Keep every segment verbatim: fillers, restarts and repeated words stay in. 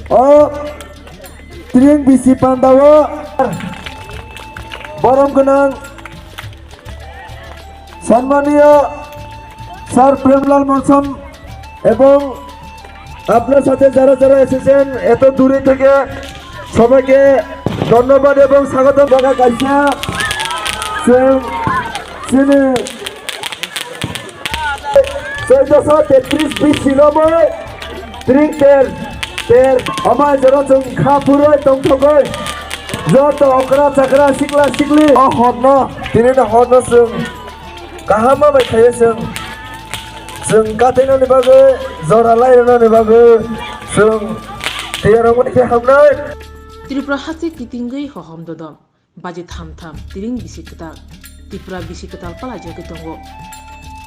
O tring bisi pandao borom gwnang সম্মানীয় স্যার প্রেমলাল মনসম এবং আপনার সাথে যারা যারা এসেছেন এত দূরে থেকে, সবাইকে ধন্যবাদ এবং স্বাগতম। Jaga kaisa chwng chini চৌদ্দশো তেত্রিশ বিশ silomoi tring ter ter amai jora chwng kha phurwi tongthogwi joto okra chakra sikla sikli o horno, tini no horno chwng kaham ma bai khaio chwng, chwng katinani bagwi, jora lainani bagwi chwng tiyar wngmani khe hamnai. Tripura haste kitingwi hohom dodom. Baji tham tham tring bisi kwtal, Tripura bisi kwtal palaijagwi tongo.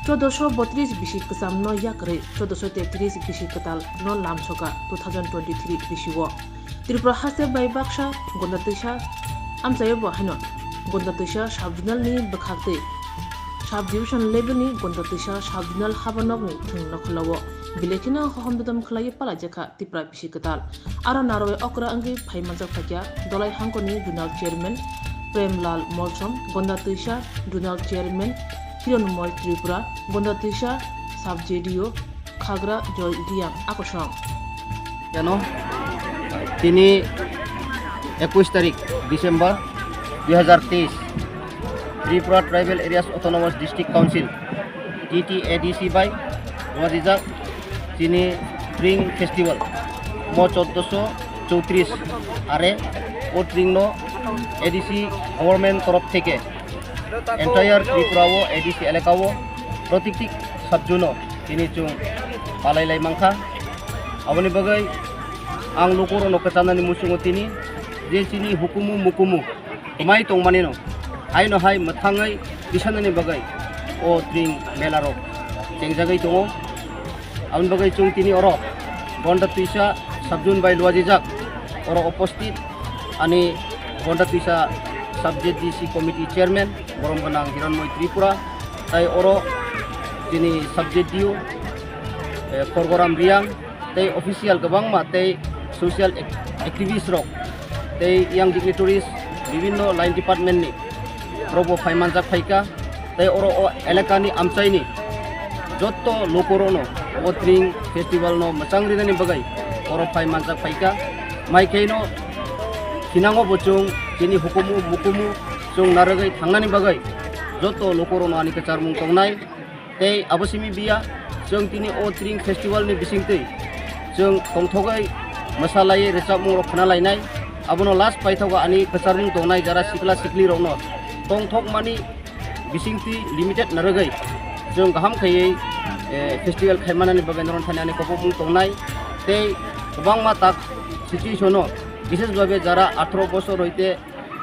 Chodosho botris bisi kwchamno yakarwi chodosho tetris bisi kwtalno lamsoka two thousand twenty-three bisio. Tripura haste bai baksa Gonda twisa amchaio bo haino Gonda twisa sub-zonal ni bwkhaktwi sub-division level ni Gonda twisa sub-zonal habanokni thwng nokholao belai kheno hohom dodom khlaiwi palaijakha Tripura bisi kwtal. Aro narwai okra wngwi phai manjak phaikha Dolai Hangkoni Zonal Chairman Premlal Molsom, Gonda twisa Zonal Chairman Hironmoy Tripura, Gonda twisa Sub J D O Khagra Joy Riang Akosong. Jano tini ekush tarik December dui hazar teis, Tripura Tribal Areas Autonomous District Council, T T A D C bai rwajijak chini Tring Festival mo choddoso chowtris are o Tring no A D C government torof theke entire Tripura o A D C elaka o protikti subzone o tini chwng palai lai mankha. Aboni bagwi ang lukurokno kwchanani muchungo tini je chini hukumu mukumu kwmai tongmani no haino hai mwthangwi tisanani bagwi o Tring mela rok chengjagwi tongo. Aboni bagwi chwng tini oro Gonda twisa subzone bai luajijak oro uposthit ani Gonda twisa sub J D C committee chairman borom gwnang Hiranmoy Tripura, tai oro chini sub J D O, eh, Khorgoram Riang, tei official kwbangma tei social ac-, activist rok tei young dignitaries bibinno line department ni rokbo phai manjak phaikha, tei oro o elaka ni amchai ni jotto lukurokno o Tring festival no mwchang rinani bagwi oro phai manjak phaikha. Mai khe no thinango bo chwng chini hukumu mukumu chwng narwgwi thangnani bagwi jotto lukurokno ani kwcharmung tongnai. Tei abo simi biya, chwng tini o Tring festival ni bisingtwi chwng tongthogwi mwsalaiwi rwchapmung rok khna lainai. Abono last paithogo ani kwcharmung tongnai jara sikla sikli rokno tongthokmani bisingtwi limited narwgwi chwng kaham khaiwi, eh, festival khaimanani bagwi norok thani ani kopopmung tongnai. Tei kwbangma tak situation o, bishesh bhabe jara atharo bosor hoite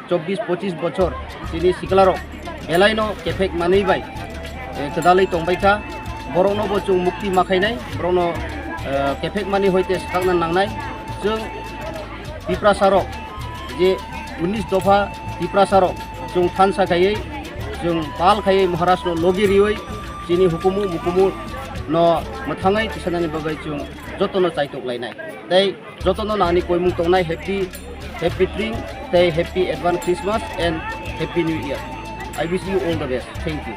chobbish pochish bochor chini siklarok belaino kephek manwi bai, eh, kwdalwi tongbaikha. Borokno bo chwng mukti ma khainai, borokno, eh, kephek mani hoite swkakna nangnai. Chwng Tiprasarok je unis dopha Tiprasarok chwng thansa khaiwi, chwng pal khaiwi Maharashtra logi riwi chini hukumu mukumu no mwthangwi tisanani bagwi chwng jotono chaitok lainai. Tei jotono nani koimung tongnai happy, happy Tring tei happy advance Christmas and happy New Year. I wish you all the best. Thank you.